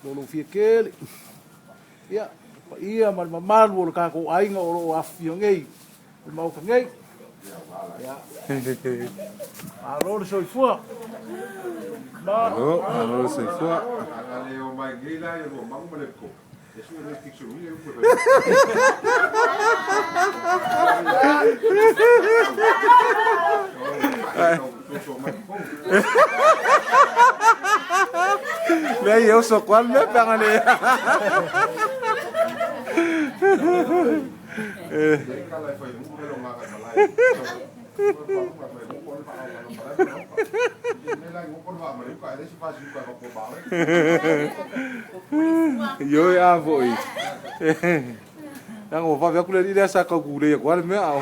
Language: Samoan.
Lo lou fia tele. Ia, paia ma le mamalu o le tatou aiga o lo o afifio nei i le Maota nei. Ia, malo le soifua. Malo, malo le soifua. Leai e oso atu lava le mea pe ana le. Ioe a foi. Leaga ua vave atu le alii lea sa tau tulei atu lava le mea a o.